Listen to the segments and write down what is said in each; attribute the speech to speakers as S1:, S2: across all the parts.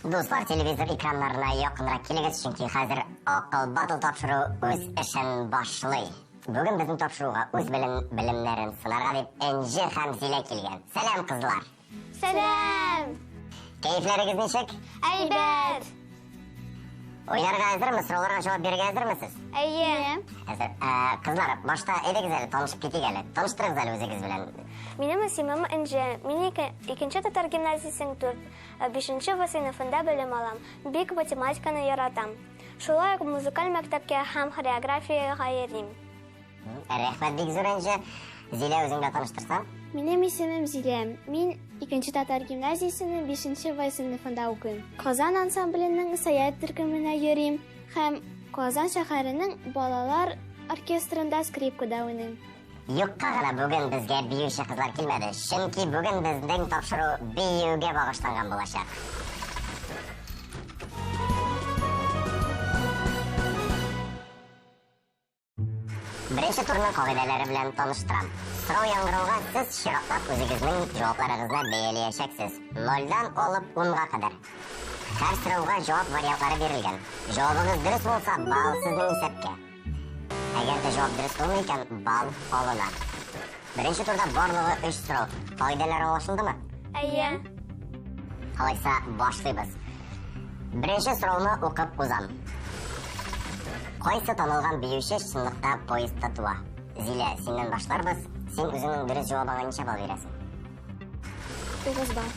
S1: Дуслар, телевизор экраннарына якынрак килегез, чөнки хәзер Акыл Батл тапшыру үз эшен башлый. Бүген безнең тапшыруга үз белем, белемнәрен сынарга дип Энҗе һәм Зилә килгән. Сәлам, кызлар!
S2: Сәлам!
S1: Кәефләрегез ничек?
S2: Әйбәт!
S1: Уйнарга әзерме? Сорауларга җавап бирергә әзермесез?
S2: Әйе.
S1: Әзер. Ә, кызлар, башта әйдәгез әле танышып китик әле. Таныштырыгыз әле үзегез белән.
S2: Минем исемем Энҗе. Мин икенче татар гимназиясенең 4, 5 В сыйныфында белем алам. Бик математиканы яратам. Шулай ук музыкаль мәктәпкә һәм хореографиягә йөрим.
S1: Рәхмәт бик зур, Энҗе. Зилә, үзең дә таныштырсаң.
S3: Минем исемем Зилә. Мин икенче татар гимназиясенең 5 В сыйныфында укыйм. Казан ансамбленең сәяхәт төркеменә йөрим һәм Казан шәһәренең балалар оркестрында скрипкада уйныйм.
S1: Юкка гына бүген безгә биюче кызлар килмәде, чөнки бүген безнең тапшыру биюгә багышланган булачак. Беренче турның кагыйдәләре белән таныштырам. Сорау яңгырауга сез чиратлап үзегезнең җавапларыгызны бәяләячәксез. Нольдан алып унга кадәр. Һәр сорауга җавап вариантлары бирелгән. Җавабыгыз дөрес булса, балл сезнең исәпкә. Әгәр дә җавап дөрес булмый икән, балл алына. Беренче турда барлыгы өч сорау. Кагыйдәләр аңлашылдымы?
S2: Әйе.
S1: Алайса башлыйбыз. Беренче сорауны укып узам. Кайсы танылган биюче чынлыкта поездда туа? Зилә, синнән башларбыз. Син үзеңнең дөрес җавабыңа ничә балл бирәсең?
S3: 9 балл.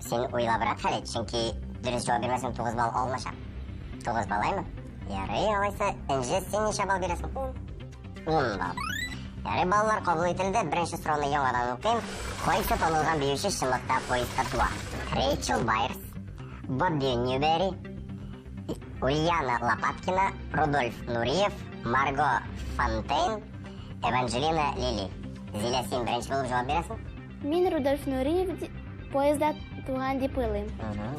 S1: Син уйлабрак хәл ит, чөнки дөрес җавап бирмәсәң 9 балл алыначак. 9 балл әйме? Ярый, алайса, Энҗе, син ничә балл бирәсең?
S2: 10.
S1: 10 балл. Ярый, баллар кабул ителде. Беренче сорауны яңадан укыйм. Кайсы танылган биюче чынлыкта поездда туа? Рейчел Байерс, Бобби Ньюбери, Ульяна Лопаткина, Рудольф Нуриев, Марго Фонтейн, Эванжелина Лили. Зилә, син беренче булып җавап бирәсең?
S3: Мин Рудольф Нуриев поездда туган дип уйлыйм.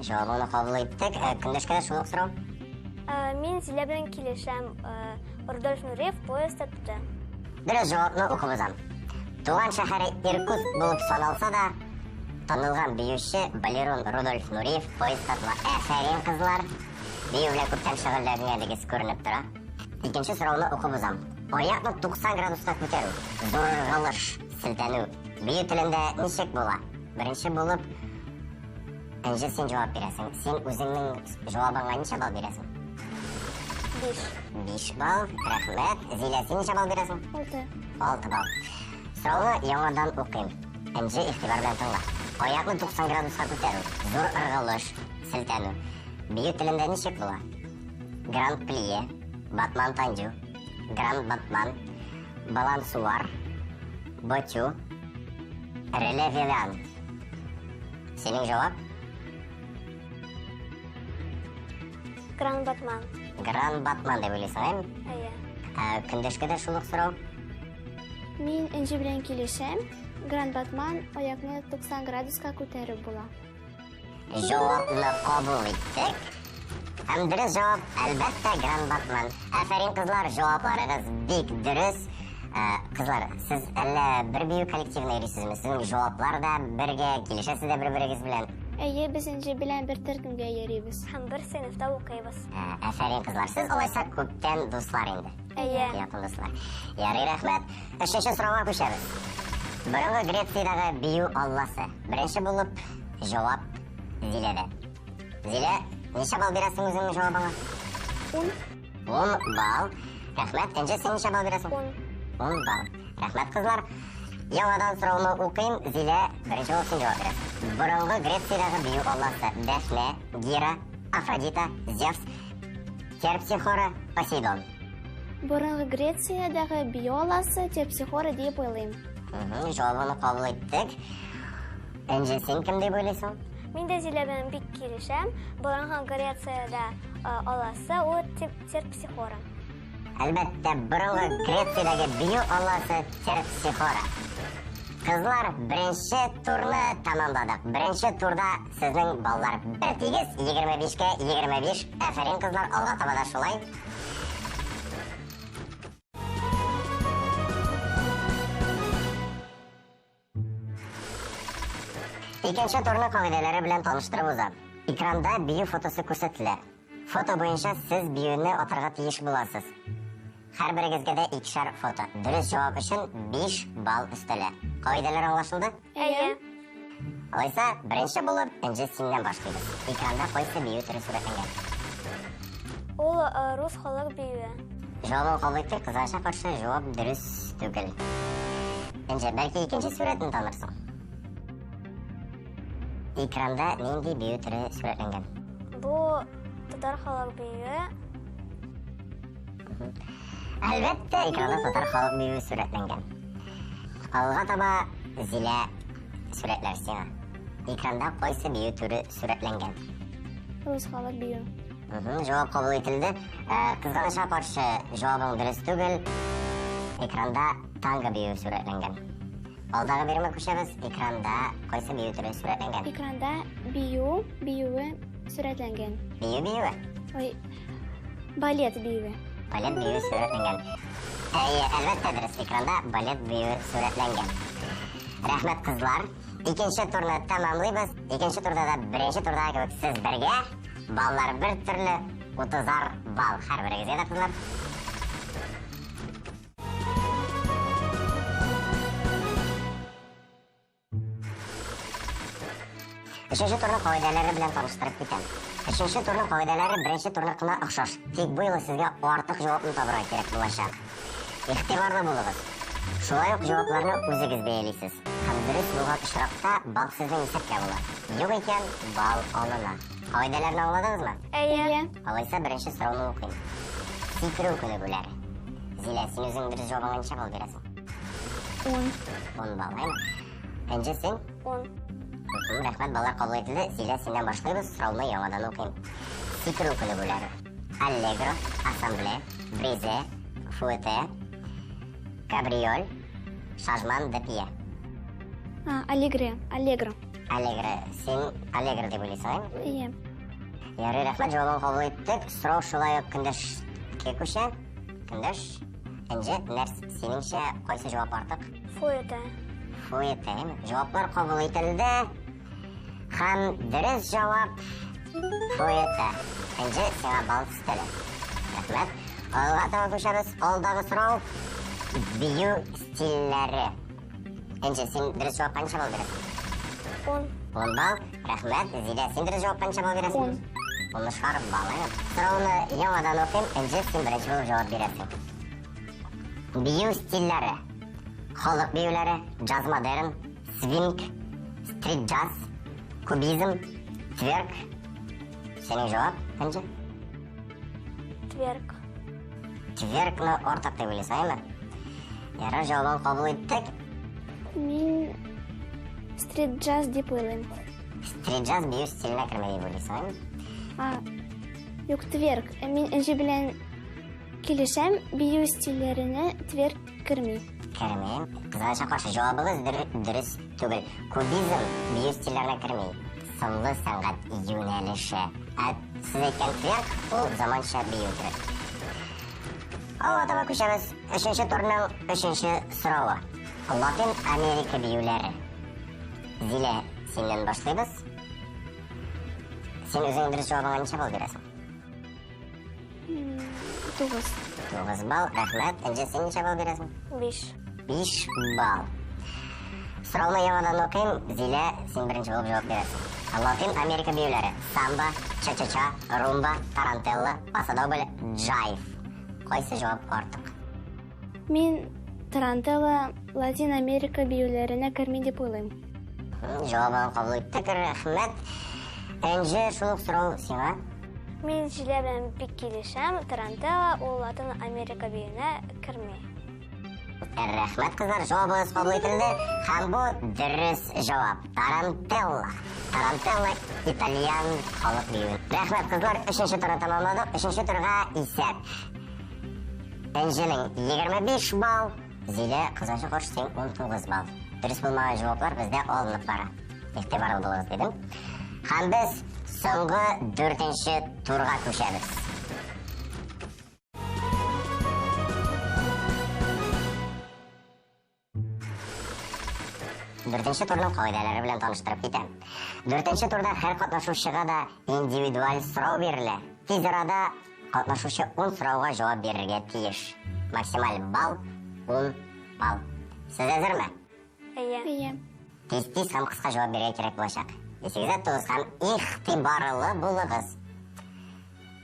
S1: Җавабыңны кабул иттек. Көндәшкә дә шул ук сорау.
S2: Мин Зилә белән килешәм. Рудольф Нуриев поездда туды.
S1: Дөрес җавапны укып узам. Туган шәһәре Иркутск булып саналса да, танылган биюче балерун Рудольф Нуриев поездда туа. Әфәрин, кызлар! Бию белән күптән шөгыльләнгәнегез күренеп тора. Икенче сорауны укып узам. Аякны 90 градуска күтәрү, зур ыргылыш, селтәнү. Бию телендә ничек була? Беренче булып, Энҗе, син җавап бирәсең. Син үзеңнең җавабыңа ничә балл бирәсең?
S2: 5.
S1: 5 балл. Рәхмәт. Зилә, син ничә балл бирәсең?
S3: 6.
S1: 6 балл. Сорауны яңадан укыйм. Энҗе, игътибар белән тыңла. Аякны 90 градуска күтәрү, зур ыргылыш, селтәнү. Бию телендә ничек була? Гранд плие, батман тандю, гранд батман, балансуар, ботю, релевиан. Синең җавап?
S2: Гранд батман.
S1: Гранд батман дип уйлыйсың, әйме?
S2: Әйе.
S1: Ә, көндәшкә дә шул ук сорау.
S3: Мин Энҗе белән килешәм. Гранд батман аякны 90 градуска күтәреп була.
S1: Җавапны кабул иттек. Һәм дөрес җавап, әлбәттә, Гранд Батман. Афәрин, кызлар, җавапларыгыз бик дөрес. Ә, кызлар, сез әллә бер бию коллективына йөрисезме? Сезнең җаваплар да бергә, килешәсез дә бер-берегез белән.
S3: Әйе, без Энҗе белән бер төркемгә йөрибез.
S2: Һәм бер сыйныфта укыйбыз.
S1: Ә, афәрин, кызлар. Сез алайса күптән дуслар инде.
S2: Әйе.
S1: Якын дуслар. Ярый, рәхмәт. Өченче сорауга күчәбез. Борынгы Грециядәге бию алласы. Беренче булып җавап Зиләдә. Зилә, ничә балл бирәсең үзеңнең җавабыңа?
S3: 10.
S1: 10 балл. Рәхмәт. Энҗе, син ничә балл бирәсең?
S2: 10.
S1: 10 балл. Рәхмәт, кызлар. Яңадан сорауны укыйм. Зилә, беренче булып син җавап бирәсең. Борынгы Грециядәге бию алласы Дәфнә, Гера, Афродита, Зевс, Терпсихора, Посейдон.
S3: Борынгы Грециядәге бию алласы Терпсихора дип уйлыйм.
S1: Җавабыңны кабул иттек. Энҗе, син кем дип уйлыйсың?
S2: Мин дә Зилә белән бик килешәм. Борынгы Грециядә алласы ул Терпсихора.
S1: Әлбәттә, борынгы Грециядәге бию алласы Терпсихора. Кызлар, беренче турны тәмамладык. Беренче турда сезнең баллар бер тигез, 25-кә 25. Афәрин, кызлар, алга таба да шулай. Икенче турның кагыйдәләре белән таныштырып узам. Экранда бию фотосы күрсәтелә. Фото буенча сез биюне атарга тиеш буласыз. Һәрберегезгә дә икешәр фото. Дөрес җавап өчен 5 балл өстәлә. Кагыйдәләр аңлашылды?
S2: Әйе.
S1: Алайса, беренче булып, Энҗе синнән башлыйбыз. Экранда кайсы бию төре сурәтләнгән?
S2: Ул э, рус халык биюе.
S1: Җавабын кабул иттек, кызганычка каршы, җавап дөрес түгел. Энҗе, бәлки икенче сурәтне танырсың? Экранда нинди бию төре сурәтләнгән?
S2: Бу татар халык биюе.
S1: Әлбәттә, экранда татар халык биюе сурәтләнгән. Алга таба Зилә сурәтләр сиңа. Экранда кайсы бию төре сурәтләнгән?
S3: Рус халык биюе.
S1: Җавап кабул ителде. Э, кызганычка каршы, җавабың дөрес түгел. Экранда танго биюе сурәтләнгән. Алдагы биремгә күчәбез. Экранда кайсы бию төре сурәтләнгән?
S3: Экранда бию биюе сурәтләнгән.
S1: Бию биюе?
S3: Ой, балет биюе.
S1: Балет биюе сурәтләнгән. Әйе, әлбәттә дөрес. Экранда балет биюе сурәтләнгән. Рәхмәт, кызлар. Икенче турны тәмамлыйбыз. Икенче турда да беренче турдагы кебек сез бергә. Баллар бер төрле, утызар балл һәрберегезгә дә, кызлар. Өченче турның кагыйдәләре белән таныштырып китәм. Өченче турның кагыйдәләре беренче турныкына охшаш. Тик бу юлы сезгә артык җавапны табырга кирәк булачак. Игътибарлы булыгыз. Шулай ук җавапларны үзегез бәялисез. Һәм дөрес булган очракта балл сезнең исәпкә була. Юк икән, балл алына. Кагыйдәләрне аңладыгызмы?
S2: Әйе.
S1: Алайса беренче сорауны укыйм. Сикерү күнегүләре. Зилә, син үзең дөрес җавабыңа ничә балл бирәсең?
S3: 10.
S1: 10 балл, әйме? Энҗе, син?
S2: 10.
S1: Рәхмәт, баллар кабул ителде. Зилә, синнән башлыйбыз. Сорауны яңадан укыйм. Сикерү күнегүләре. Аллегро, ассамбле, бризе, фуэте, кабриоль, шажман де пье.
S3: Аллегро, аллегро.
S1: Аллегро. Син аллегро дип уйлыйсың, әйме?
S3: Әйе.
S1: Ярый, рәхмәт, җавабын кабул иттек. Сорау шулай ук көндәшкә күчә. Көндәш, Энҗе, нәрс, синеңчә кайсы җавап артык?
S2: Фуэте.
S1: Фуэте, әйме? Җаваплар кабул ителде. Һәм дөрес җавап фуэте. Энҗе, сиңа балл өстәлә. Рәхмәт. Алга таба күчәбез. Алдагы сорау бию стильләре. Энҗе, син дөрес җавапка ничә балл бирәсең?
S2: 10.
S1: 10 балл. Рәхмәт. Зилә, син дөрес җавапка ничә балл бирәсең?
S3: 10.
S1: Унышар балл. Әйме? Сорауны яңадан укыйм. Энҗе, син беренче булып җавап бирәсең. Бию стильләре. Халык биюләре, джаз модерн, свинг, стрит джаз, кубизм, тверк. Синең җавап, Энҗе?
S2: Тверк.
S1: Тверкны артык дип уйлыйсың, әйме? Ярар, җавабын кабул иттек.
S3: Мин стрит джаз дип уйлыйм.
S1: Стрит джаз бию стиленә керми дип уйлыйсың, әйме?
S3: А, юк, тверк. Мин Энҗе белән килешәм, бию стильләренә тверк керми.
S1: Керми. Кызганычка каршы, җавабыгыз дөрес түгел. Кубизм бию стильләренә керми. Сынлы сәнгать юнәлеше. Ә сез әйткән тверк ул заманча бию төре. Алга таба күчәбез. Өченче турның өченче соравы. Латин Америка биюләре. Зилә, синнән башлыйбыз. Син үзең дөрес җавабыңа ничә балл бирәсең?
S3: 9.
S1: 9 балл. Рәхмәт. Энҗе, син ничә балл бирәсең?
S2: 5.
S1: 5 балл. Сорауны яңадан укыйм. Зилә, син беренче булып җавап бирәсең. Латин Америка биюләре. Самба, ча-ча-ча, румба, тарантелла, пасадобль, джайв. Кайсы җавап артык?
S3: Мин тарантелла Латин Америка биюләренә керми дип уйлыйм.
S1: Җавабын кабул иттек, рәхмәт. Энҗе, шул ук сорау сиңа.
S2: Мин Зилә белән бик килешәм. Тарантелла ул Латин Америка биюенә керми.
S1: Рәхмәт, кызлар, җавабыгыз кабул ителде. Һәм бу дөрес җавап. Тарантелла. Тарантелла итальян халык биюе. Рәхмәт, кызлар, өченче турны тәмамладык. Өченче турга исәп. Энҗенең 25 балл, Зилә, кызганычка каршы, син 19 балл. Дөрес булмаган җаваплар бездә алынып бара. Игътибарлы булыгыз, дидем. Һәм без соңгы дүртенче турга күчәбез. Дүртенче турның кагыйдәләре белән таныштырып китәм. Дүртенче турда һәр катнашучыга да индивидуаль сорау бирелә. Тиз арада катнашучы 10 сорауга җавап бирергә тиеш. Максималь балл 10 балл. Сез әзерме?
S2: Әйе.
S3: Әйе.
S1: Тиз-тиз һәм кыска җавап бирергә кирәк булачак. Исегездә тотыгыз һәм игътибарлы булыгыз.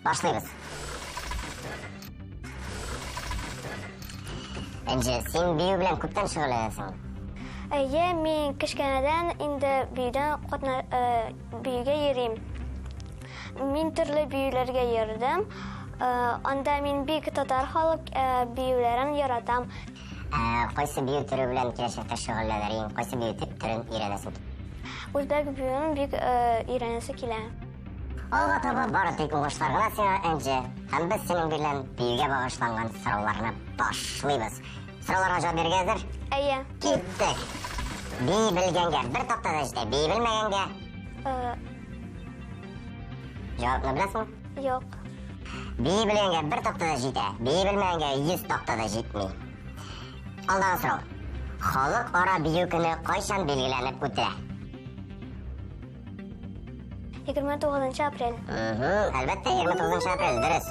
S1: Башлыйбыз. Энҗе, син бию белән күптән шөгыльләнәсең.
S2: Әйе, мин кечкенәдән инде биюдән катна э, биюгә йөрим. Мин төрле биюләргә йөрдем. Э, анда мин бик татар халык э, биюләрен яратам.
S1: Ә кайсы бию төре белән киләчәктә шөгыльләнер идең? Кайсы бию төрен өйрәнәсең?
S2: Үзбәк биюен бик өйрәнәсе килә.
S1: Алга таба бары тик уңышлар гына сиңа, Энҗе. Һәм без синең белән биюгә багышланган сорауларны башлыйбыз. Сорауларга җавап бирергә әзер?
S2: Әйе.
S1: Киттек! Бии белгәнгә бер такта да җитә, бии белмәгәнгә? Җавапны беләсеңме?
S2: Юк.
S1: Бии белгәнгә бер такта да җитә, бии белмәгәнгә 100 такта да җитми. Алдагы сорау. Халыкара бию көне кайчан билгеләнеп үтә?
S2: 29 апрель.
S1: Угу, әлбәттә, 29 апрель, дөрес.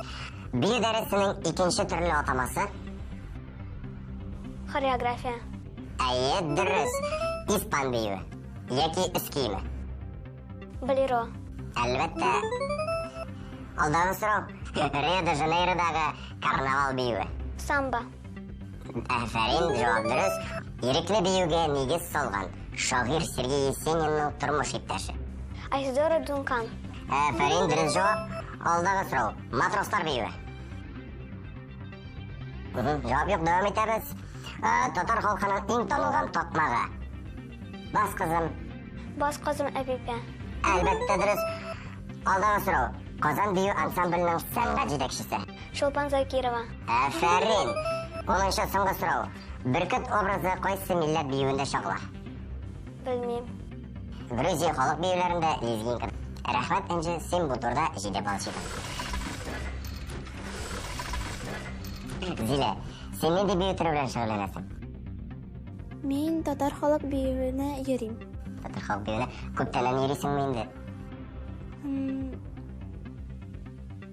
S1: Бию дәресенең икенче төрле атамасы?
S2: Хореография.
S1: Әйе, дөрес. Испан биюе яки өс киеме.
S2: Болеро.
S1: Әлбәттә. Алдагы сорау. Рио-де-Жанейродагы карнавал биюе.
S2: Самба.
S1: Афәрин, җавап дөрес. Ирекле биюгә нигез салган шагыйрь Сергей Есенинның тормыш иптәше.
S2: Айсидора Дункан.
S1: Афәрин, дөрес җавап. Алдагы сорау. Матрослар биюе. Җавап юк, дәвам итәбез. Татар халкының иң танылган такмагы. Бас кызым.
S2: Бас кызым Әбибә.
S1: Әлбәттә, дөрес. Алдагы сорау. Казан бию ансамбленең сәнгать җитәкчесе.
S2: Чулпан Закирова.
S1: Афәрин. Унынчы соңгы сорау. Бөркет образы кайсы милләт биюендә чагыла?
S2: Белмим.
S1: Грузия халык биюләрендә лезгинка. Рәхмәт, Энҗе, син бу турда 7 балл җыйдың. Зилә, син нинди бию төре белән шөгыльләнәсең?
S3: Мин татар халык биюенә йөрим.
S1: Татар халык биюенә күптәннән йөрисеңме инде?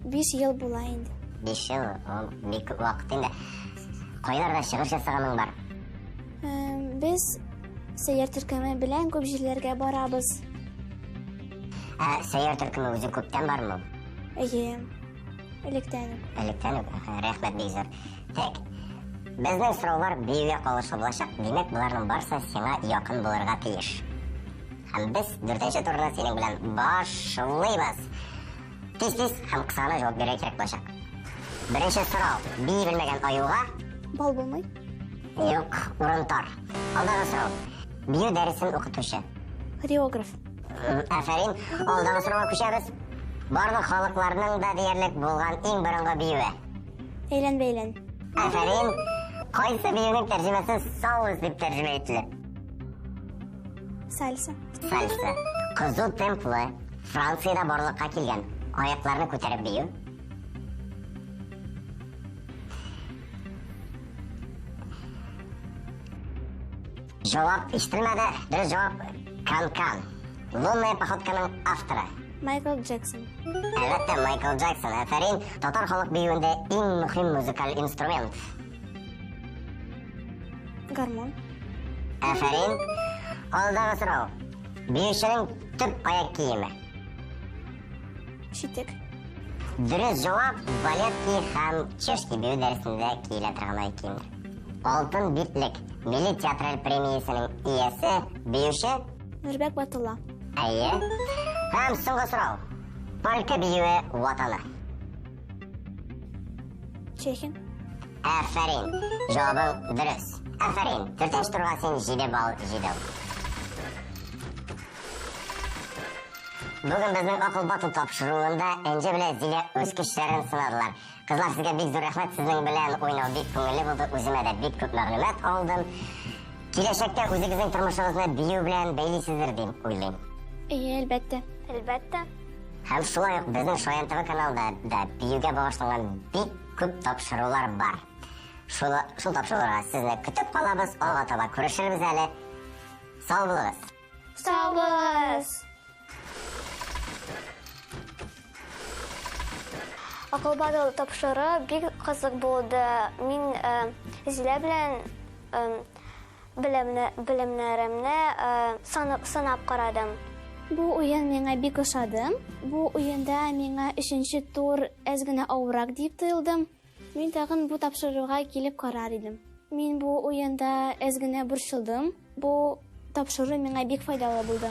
S3: 5 ел була инде.
S1: 5 ел, ул бик күп вакыт инде. Кайларда чыгыш ясаганың бар?
S3: Без Сәйяр төркеме белән күп җирләргә барабыз.
S1: Ә Сәйяр төркеме үзе күптән бармы?
S3: Әйе. Электән үк.
S1: Электән үк. Рәхмәт бик зур. Так. Безнең сораулар биюгә кагылышлы булачак. Димәк, боларның барсы сиңа якын булырга тиеш. Һәм без дүртенче турны синең белән башлыйбыз. Тиз-тиз һәм кыска гына җавап бирергә кирәк булачак. Беренче сорау. Бии белмәгән аюга
S3: бал булмый.
S1: Юк, урын тар. Алдагы сорау. Бию дәресен укытучы.
S3: Хореограф.
S1: Афәрин. Алдагы сорауга күчәбез. Барлык халыкларның да диярлек булган иң борынгы биюе.
S3: Әйлән-бәйлән.
S1: Афәрин. Кайсы биюнең тәрҗемәсе соус дип тәрҗемә ителә?
S3: Сальса.
S1: Сальса. Кызу темплы Франциядә барлыкка килгән аякларны күтәреп бию. Җавап ишетелмәде. Дөрес җавап Канкан. Лунная походканың авторы.
S3: Майкл Джексон.
S1: Әлбәттә, Майкл Джексон. Афәрин, татар халык биюендә иң мөһим музыкаль инструмент.
S3: Гармун.
S1: Афәрин. Алдагы сорау. Биюченең төп аяк киеме.
S3: Читек.
S1: Дөрес җавап балетки һәм чешский бию дәресендә киелә торган аяк киемнәр. Алтын битлек милли театраль премиясенең иясе биюче
S3: Нурбәк Батулла.
S1: Әйе. Һәм соңгы сорау. Полька биюе ватаны.
S3: Чехин.
S1: Афәрин. Җавабың дөрес. Афәрин. Дүртенче турга син 7 балл җыйдың. Бүген безнең Акыл батыл тапшыруында Энҗе белән Зилә үз көчләрен сынадылар. Кызлар, сезгә бик зур рәхмәт. Сезнең белән уйнау бик күңелле булды. Үземә дә бик күп мәгълүмат алдым. Киләчәктә үзегезнең тормышыгызны бию белән бәйлисездер дип уйлыйм.
S3: Әйе, әлбәттә.
S2: Әлбәттә.
S1: Һәм шулай ук безнең Шаян ТВ каналында да биюгә багышланган бик күп тапшырулар бар. Шул, шул тапшыруларга сезне көтеп калабыз. Алга таба күрешербез әле. Сау булыгыз!
S2: Сау булыгыз! Акыл батыл тапшыру бик кызык булды. Мин Зилә белән белемнәремне сынап карадым.
S3: Бу уен миңа бик ошады. Бу уенда миңа өченче тур әз генә авыррак дип тоелды. Мин тагын бу тапшыруга килеп карар идем. Мин бу уенда әз генә борчылдым. Бу тапшыру миңа бик файдалы булды.